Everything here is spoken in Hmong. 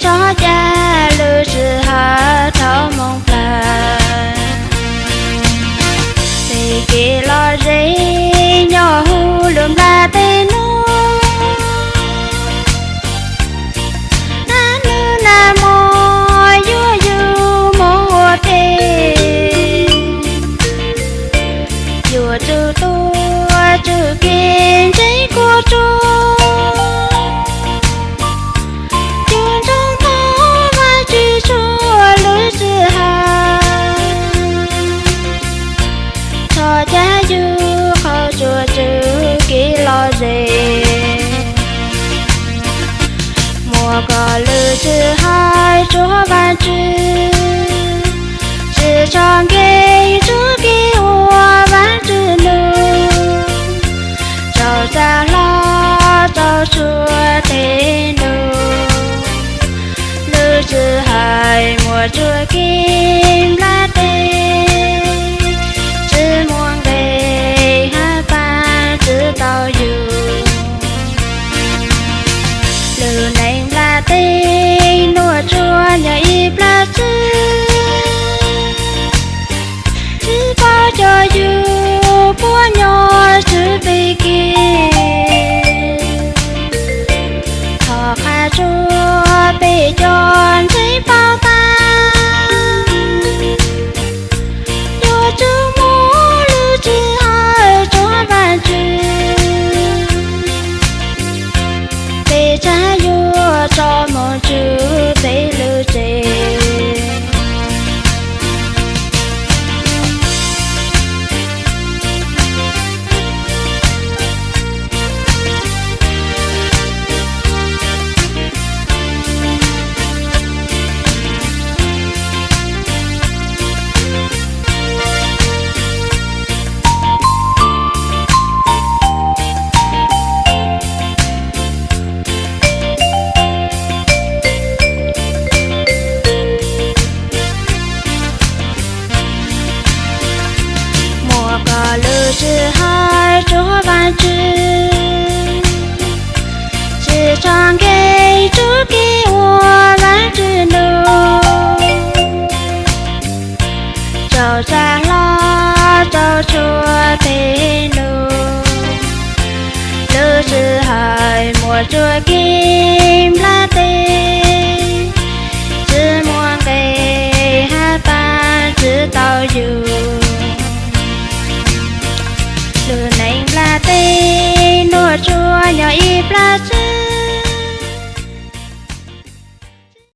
Txog caij lwm tswv hawm dhau moos plawg, tej kev lom zem nyob huv lub nplaj teb no. Nab nwj nab mo yuav yug moog ua ke, yuav tsum tuaj tswv kev ntseeg kuv tsuag. Yug ntsoog thov Vaajtswv txhua lub sij hawm, txhos caij yug qhov tsuas tswv kev lom zem. Muaj koj lub sij hawm tsuag Vaajtswv, tsi tso nkeeg tsuag kev ua Vaajtswv nug, rau txaj hlo rau txhua teg nug. Lub sij hawm muaj tsuag kev